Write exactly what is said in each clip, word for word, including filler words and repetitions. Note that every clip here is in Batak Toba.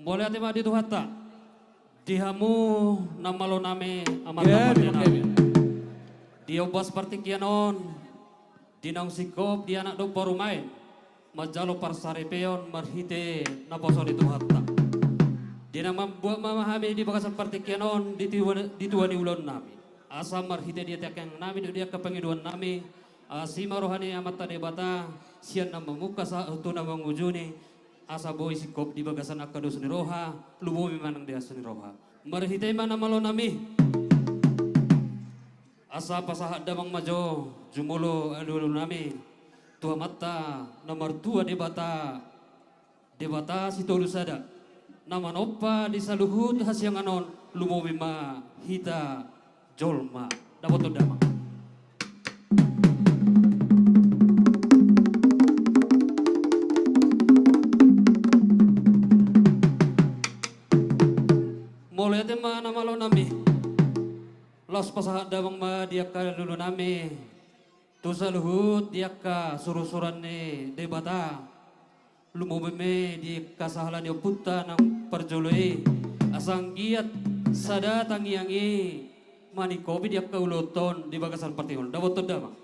Mauliate ma di Tuhanta, di hamu na malo nami amanta pande nami. Di ombas partingkian on, di naung singkop di anak domba rumaen, manjalo parsaripeon marhite naposo ni Tuhanta. Di na mambuat ma hami di bagasan partingkian on di tua, di tua ni ulaon nami. Asa marhite di tingki nami dohot di angka pangidoan nami, asi ma roha ni Amanta Debata, sian na mamungka sahat tu na mangujungi, asa boi singkop di bagasan angka dos ni roha, lumobi manang di asi ni roha. Marhite ma na malo nami. Asa pasahat damang ma jo jumolo alualu nami tu Amanta na martua Debata, Debata Sitolu Sada, na manompa di saluhut hasiangan on, lumobi ma hita jolma. Dapothon damang. Mauliate ma na malo nami. Laos pasahat damang ma di angka alualu nami tu saluhut di angka surusuran ni Debata. Lumobi ma di angka sahala ni ompunta nang parjolo i, asa anggiat sada tangiang i maningkopi di angka ulaonta on di bagasan partingkian on. Dapothon damang.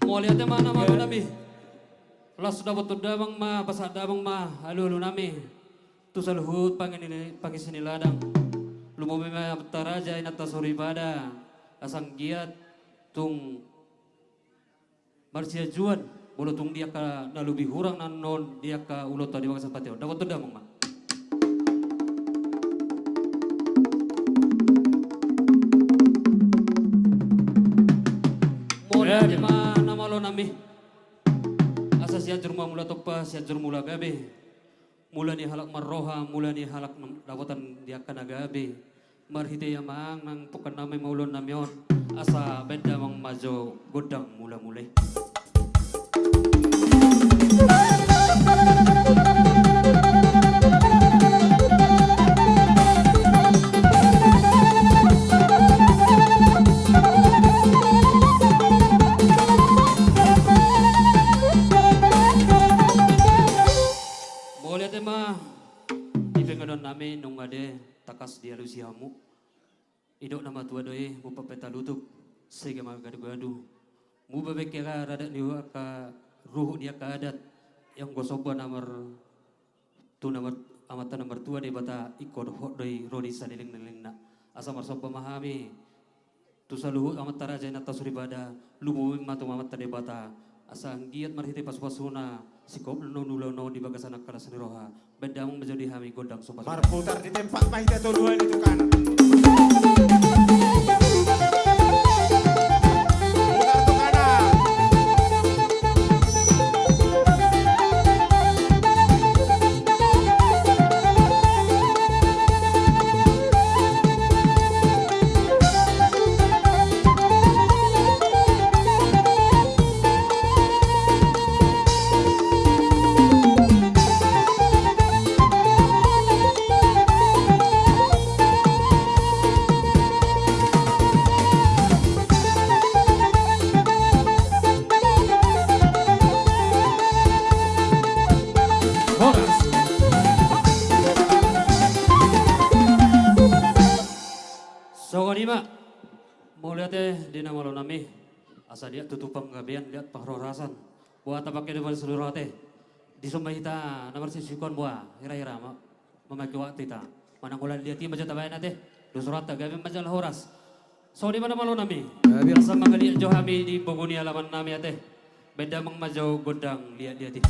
Mauliate ma na malo nami. Laos dapothon damang ma, pasahat damang ma alualu nami tu saluhut pangini-, pangisi ni ladang. Lumobi ma amanta raja, inanta soripada, asa anggiat tung marsiajuan, molo tung di angka na lobi hurang na annon di angka ulaonta di bagasan partingkian on. Dapothon damang ma. Mauliate ma na malo nami. Asa Sianjur ma mula tompa, Sianjur mula gabe. Mula ni halak marroha, mula ni halak na dapotan di angka na gabe. Marhite i amang nang pungkaon nami ma ulaon nami on, asa baen damang ma jo gondang mulamula i. Mauliate ma. Di pangidoan nami nunga de tangkas dialusi hamu. Didok na matua do i, mupat pe talutuk, sega ma gadugaduan. Muba pe angka radat ni angka ruhut ni angka adat, anggo somba na mar-, tu na mar-, Amanta na martua Debata, ingkon hot do i ro di salelenglelengna. Asa marsomba ma hami tu saluhut amanta raja, inanta soripada, lumobi ma tu Amanta Debata, asa anggiat marhite pasupasuna singkop ni ulaon on di bagasan angka las ni roha. Baen damang ma jo di hami gondang so pasupasu. Marputar di tempat ma hita tolu hali tu kanan. Putar tu kanan. Songon i ma. Mauliate di na malo nami. Asa liat tutu panggabean, liat parhorasan. Boha tapangke do muse di roha ate. Dison ma hita na marsisiukon, boha, hira-hira ma-, mamakiwak hita. Manang holan liat i ma jo tabaen ate. Dos rohanta, gabe ma jala horas. Songon i ma na malo nami. Gabe. Asa mangaliat jo hami di pogu ni alaman nami ate. Baen damang ma jo gondang liat-liat i.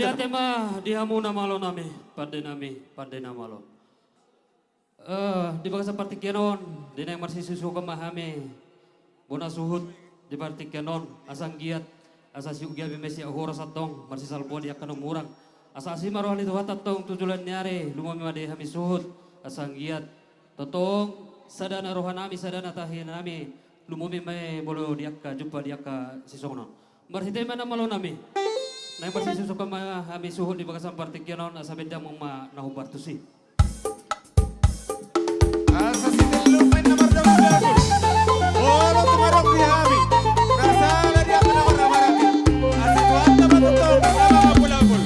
Ate ma di hamu na malo nami, pande nami, pande na malo. Eh, di bagasan partingkian on, di naeng marsisusuhon ma hami bona suhut di partingkian on, asa anggiat, asa siuk gabe ma siak horas antong, marsisalpuan di angka na murang. Asa asi ma roha ni Tuhanta antong tu joloan ni ari, lumobi ma di hami suhut, asa anggiat tongtong sada na roha nami, sada na tahi nami, lumobi ma molo di angka jumpa di angka sisongon on. Marhite ma na malo nami. Naeng marsisusuhon ma hami suhut di bagasan partingkian on, asa baen damang ma na hombar tusi. Asa sitilluk ma inna mardagul-dagul. Olo, tumadok di hami. Na sala di angka na marhaha-maranggi. Asa Tuhanta ma tongtong na mangapul-apul.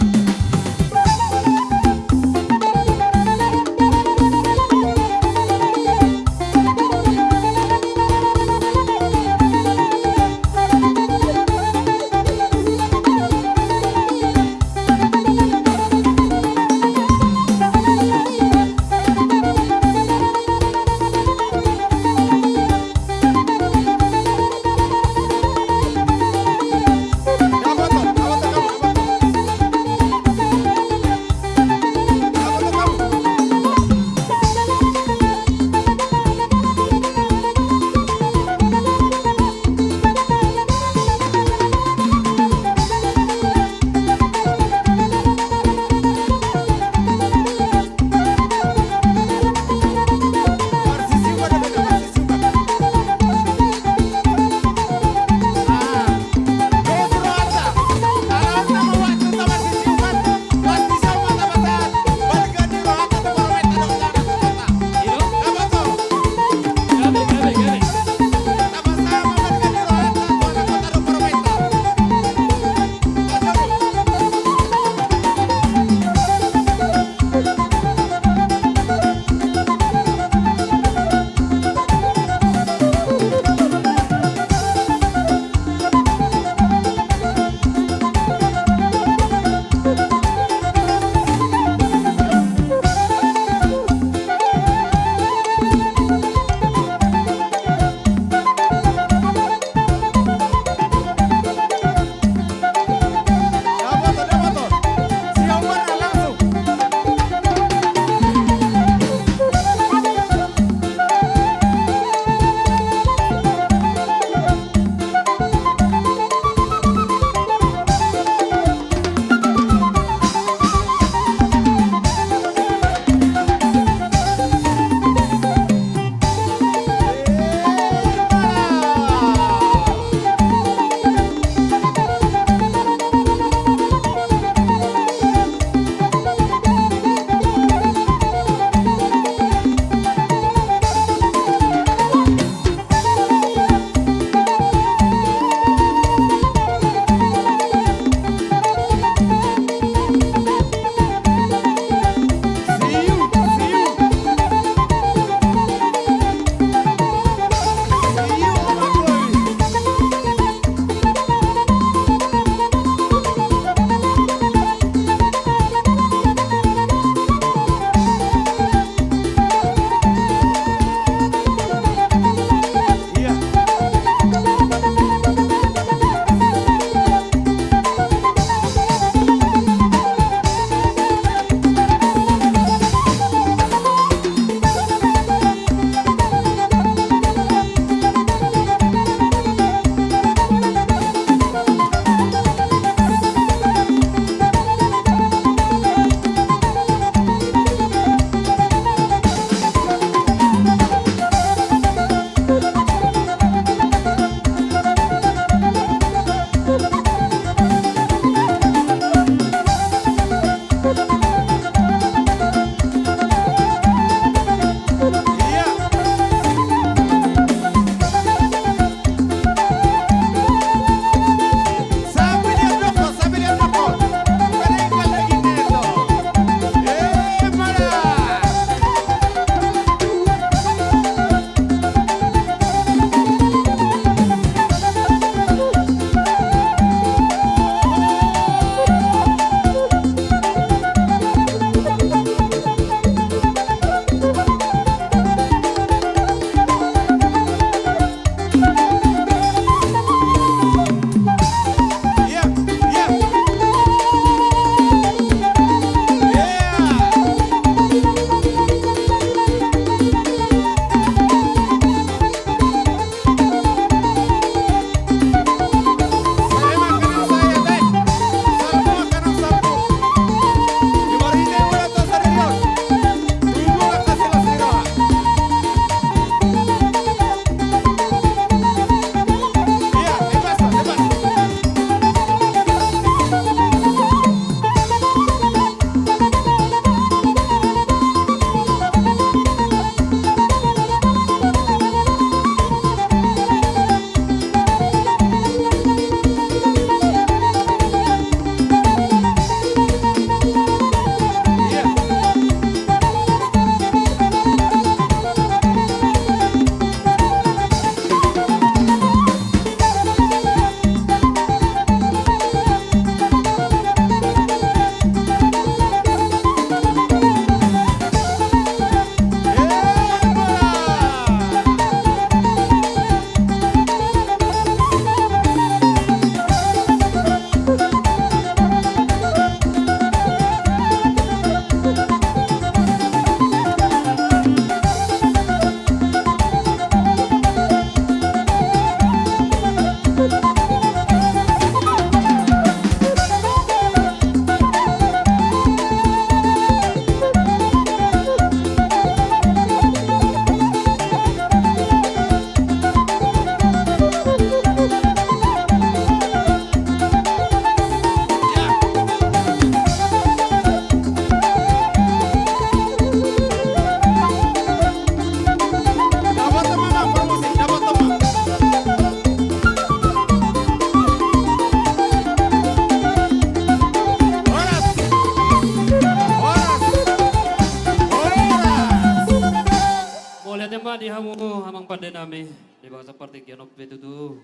Hami di bagasan partingkian on pe tutu.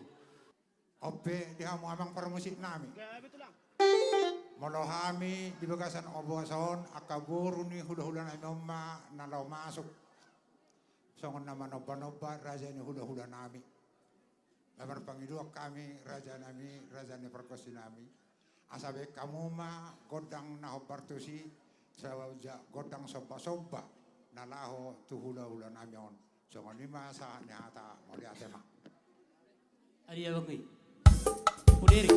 On pe di hamu amang parmusik nami. Molo hami di bagasan ombas on, angka boru ni hulahula nami on ma na laho masuk songon na manombanomba raja ni hulahula nami. Laho marpangidoan hami, raja nami, raja ni pargonsi nami, asa baen hamu ma gondang na hombar tusi, saoja gondang sombasomba na laho tu hulahula nami on. Songon i ma sahat ni hata, mauliate ma. Adi abang i. Puderi.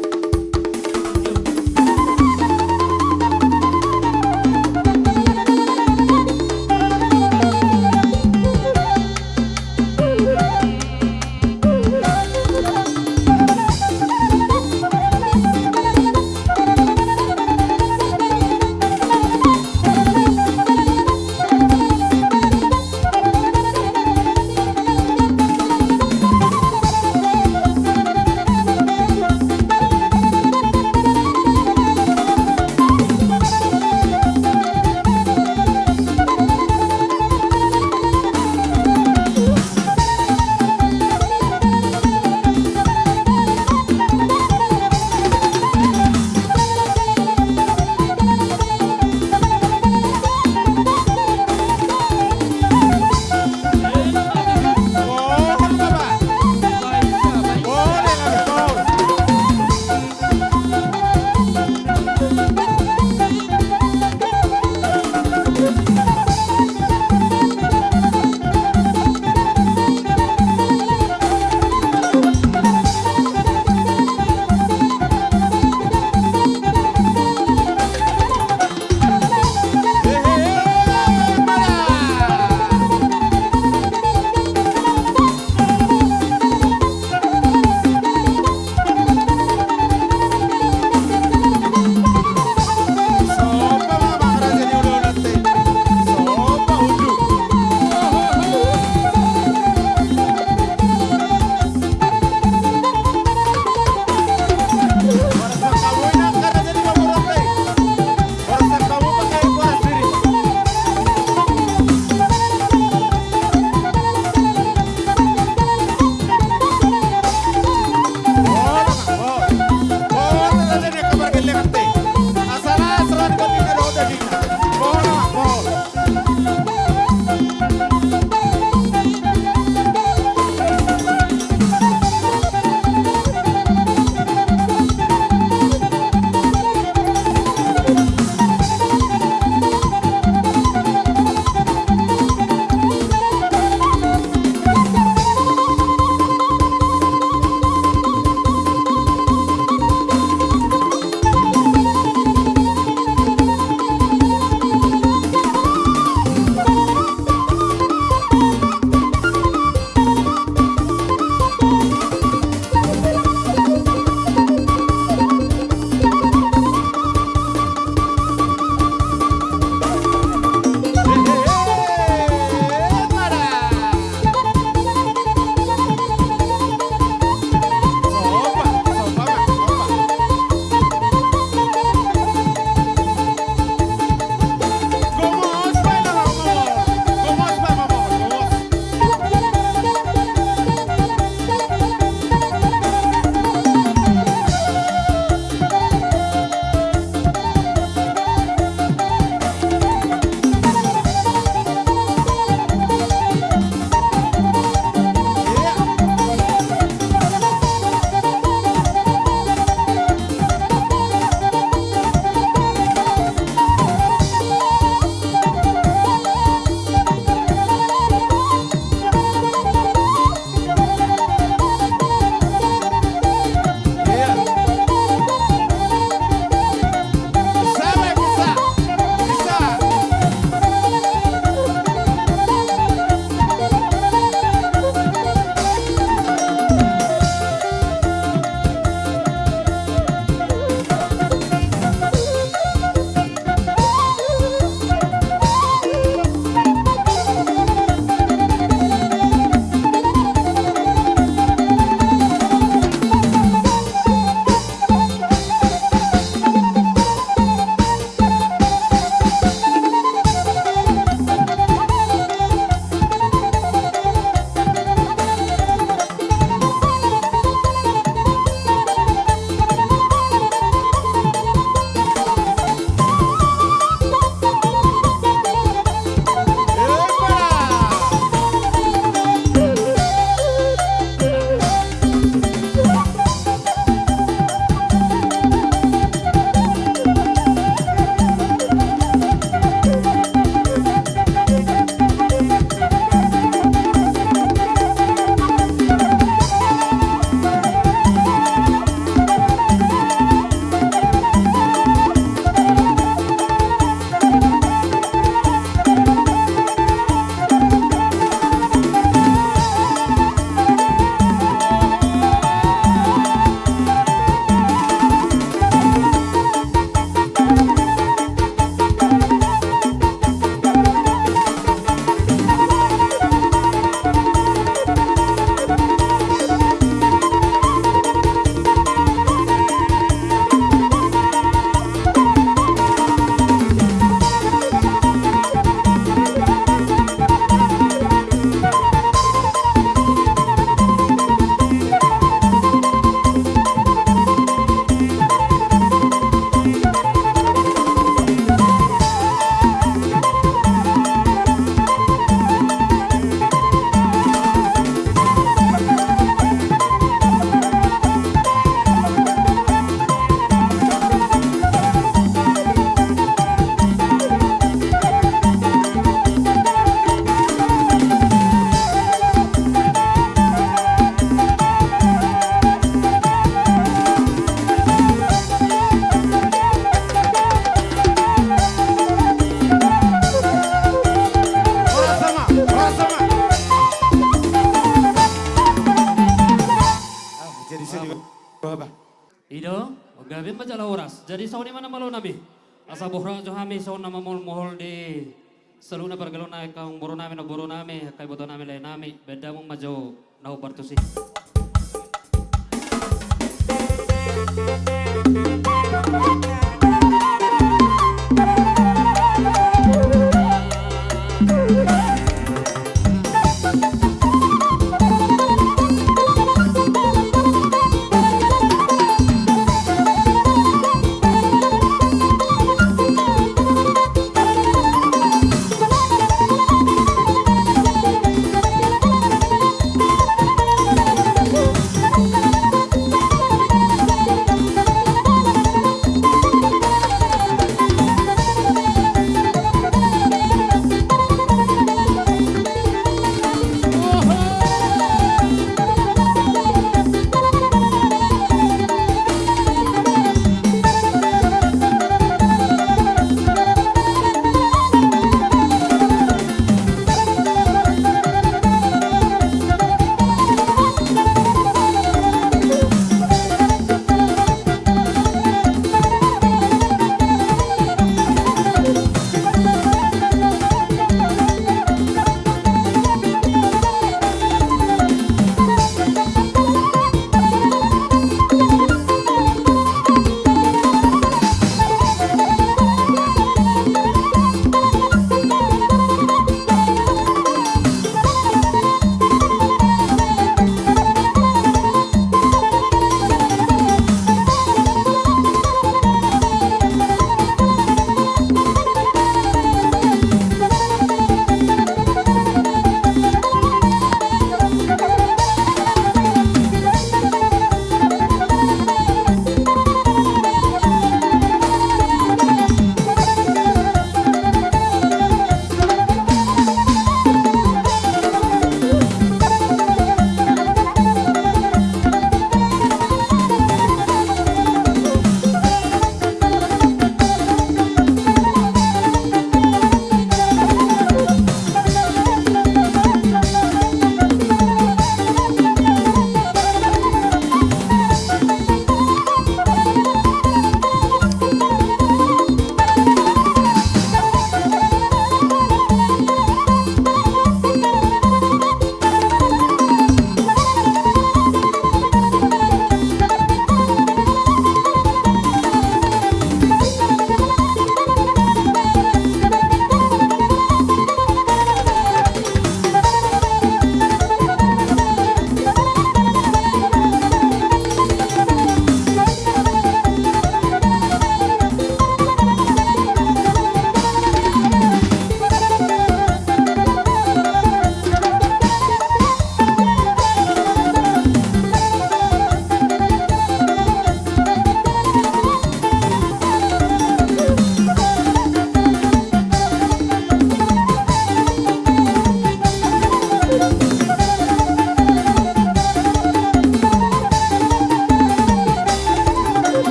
I do, gabe ma jala horas. Jadi songon i ma na malo nami. Asa boha jo hami songon na mamohol-mohol di saluhutna pargellengna, angka amangboru nami, namboru nami, angka iboto nami, lae nami, baen damang ma jo na hombar tusi.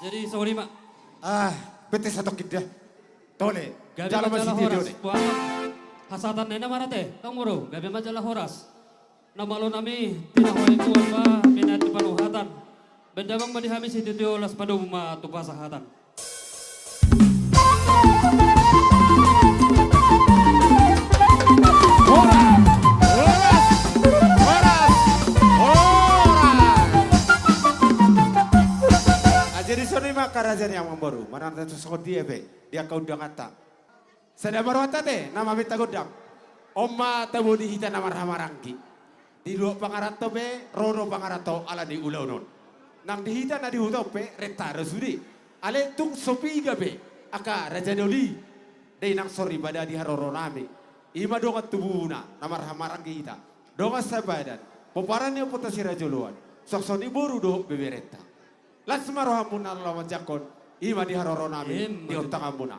Jadi songon i ma. Ah, bete satongkin da. Tole. Gabe jalo ma jala masiti horas. Tole. Buat hasahatan na i na marate. Tong moro. Gabe ma jala horas. Na malo nami, tinahoiku on ma, minat tu panuhatan. Baen damang ma di hami sitio-tio, las padomu ma tu pasahatan. Horas! Horas! Horas! Horas! Ah, jadi songon i ma angka raja ni amangboru, manang na songon dia pe di angka undanganta. Sada ma rohanta ate, na mamenta gondang. On ma tabo ni hita na marhahamaranggi. Di luat pangaranto pe, ro do pangaranto ala ni ulaon on. Nang di hita na di huta on pe, renta do sude. Alai tung so piga pe angka raja doli, dainang soripada di haroro nami. I ma dongan tubuna, na marhahamaranggi hita. Dongan sabadan, pomparan ni ompunta Sirajoloan. Suang songon i boru dohot beberenta. Las ma rohamuna laho manjangkon, i ma di haroronami. Ima di tutu. Di tanganmuna.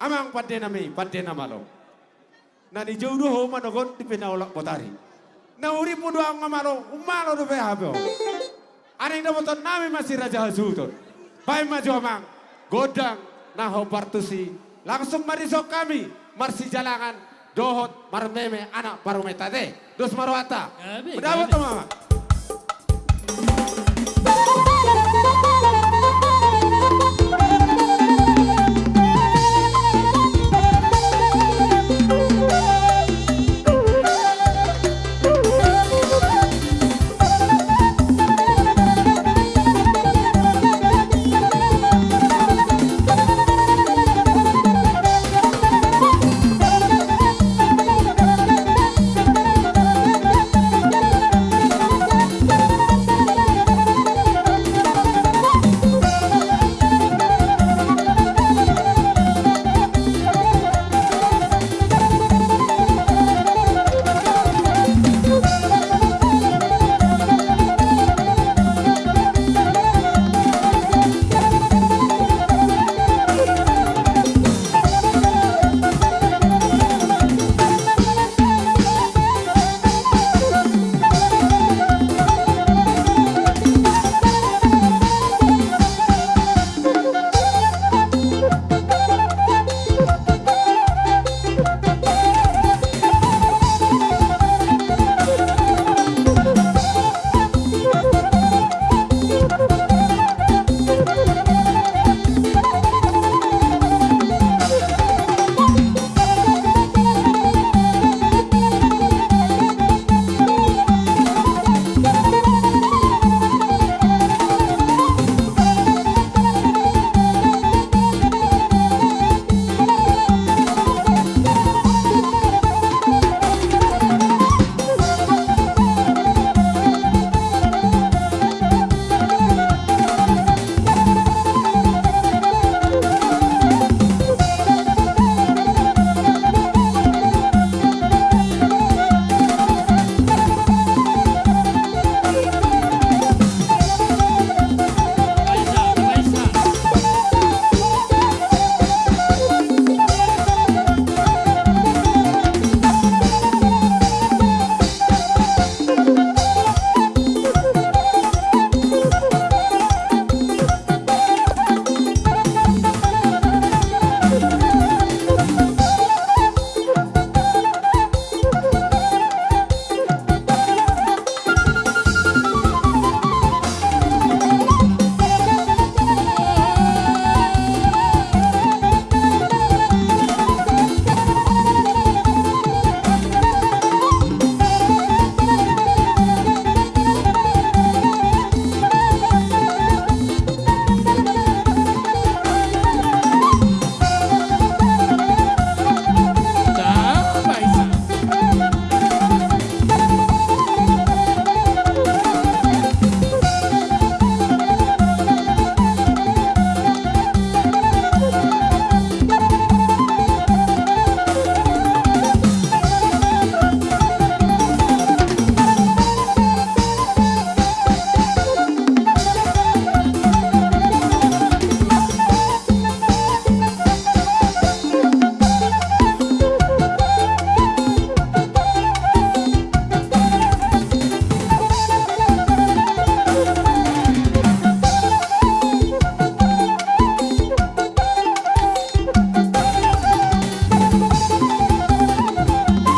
Amang pande nami, pande na malo. Na nijou do ho manogot di pinaolak botari. Na urimmu do ahu nga malo, ummalo dope hape ho. Alai dapoton nami ma si raja hasuhuton. Baen ma jo amang gondang na hombar tusi. Langsung ma dison hami marsijalangan dohot marmeme anak baru meta te. Dos ma rohanta. Gabe, gabe. Dapot ma amang.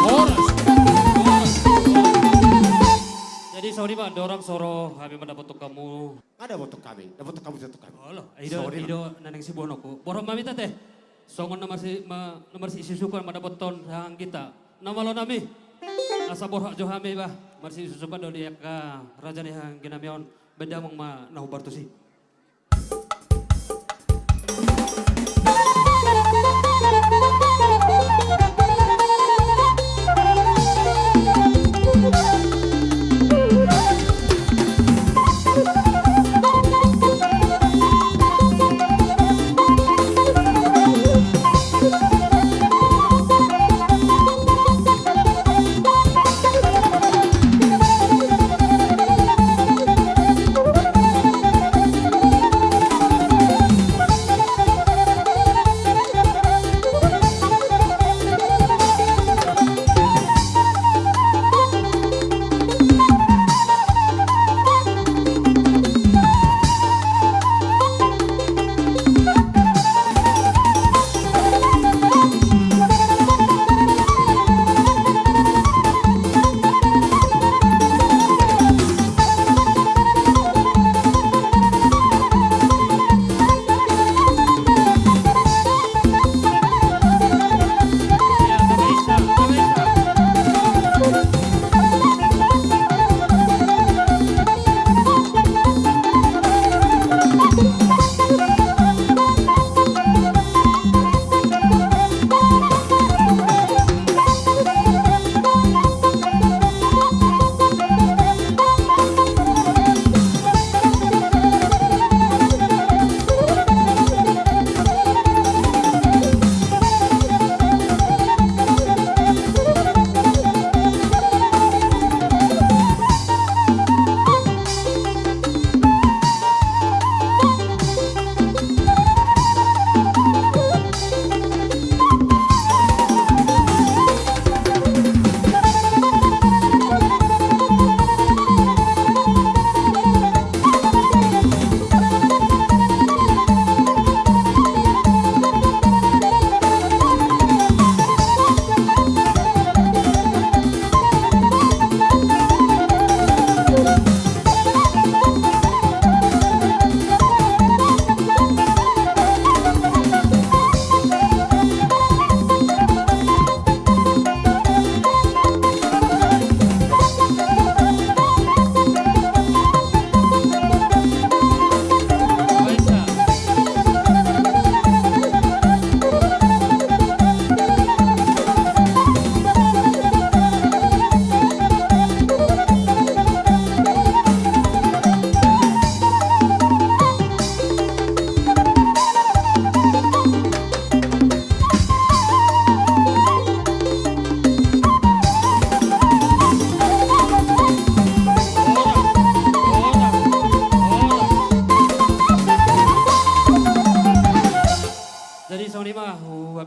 Horas. Horas. Jadi songon i ma, andorang so ro hami mandapothon hamu. Nga dapothon hami, dapothon hamu, dapothon hami. Olo, i do, songon i ma, i do na naeng siboanonku. Borhat ma hita te. Songon na marsi, ma, na marsisusupan mandapothon haha anggita na malo nami. Asa borhat jo hami bah, marsisusupan do di angka raja ni haha anggi nami on. Baen damang ma na hombar tusi.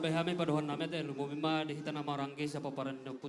Bahen hami padohonon nami ate, lumobi ma di hita na marhaha anggi sapomparan ni ompu